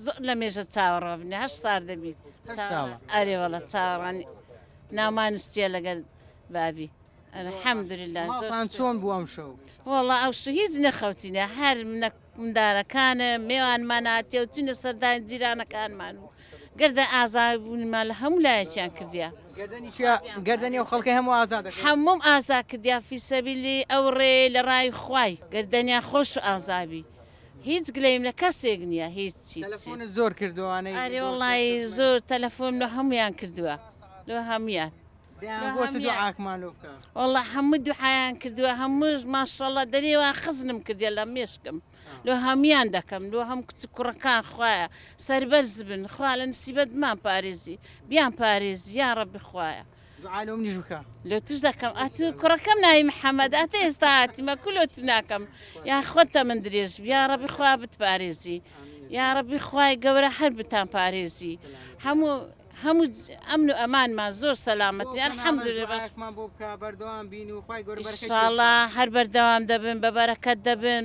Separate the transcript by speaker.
Speaker 1: زۆر لە مێژە چاوەڕوان هەشت سار دەبی
Speaker 2: هەشت ساڵە.
Speaker 1: ئەرێ وەڵا چاوەڕوانی ناومان نووسیە لەگەر بابی الحمدلله زۆر
Speaker 2: ماڵتان چۆن بوو ئەم شەو؟
Speaker 1: وەڵا ئەو شو هیچ نەخەوتینە هەر منە مندارەکانە مێوانمان هاتیە و چینە سەردانی جیرانەکانمان و گەردە ئازاد بوونمان لە هەموو لایەکیان کردیا.
Speaker 2: گەردەنی چیا گەردەنی ئەو خەڵکەی هەموو ئازاد دەکەی؟
Speaker 1: هەمووم ئازا کردیا فی سەبیلی ئەو ڕێ لە ڕای خوای گەردەنیان خۆش و ئازابی هیچ گلەیم لە کەسێک نییە هیچ هیچ.
Speaker 2: تەلەفۆنت زۆر کردووە ئەوانەی
Speaker 1: ئەرێ وەڵایی زۆر تەلەفۆنم لۆ هەموویان کردووە لۆ هەموویان.
Speaker 2: دەیان گۆ چ دوعاکمان لۆ بکە.
Speaker 1: وەڵا هەموو دوعایان کردووە هەمووش ماشەڵا دەرێ وا خزنم کردیە لە مێشکم لۆ هەموویان دەکەم لۆ هەم کچ و کوڕەکان خوایە سەربەرز بن خوا لە نسیبەت بمان پارێزی بیان پارێزی یاڕەبی خوایە.
Speaker 2: دوعا لۆ منیش بکە.
Speaker 1: لۆ توش دەکەم ئەتو کوڕەکەم ناوی محەمەد ئەتە ئێستا هاتیمە کو لۆ تو ناکەم یا خۆت تەمەن درێژ بی یاڕەبی خوا بتپارێزی یاڕەبی خوای گەورە هەر بتان پارێزی هەموو هەموو ئەمن و ئەمانمان زۆر سەلامەتی الحمدللە
Speaker 2: بەش. بۆ بکە بەردەوام بین و خوای گەورە بەرەکەتی پێ
Speaker 1: ئیشاڵا هەر بەردەوام دەبن بە بەرەکەت دەبن.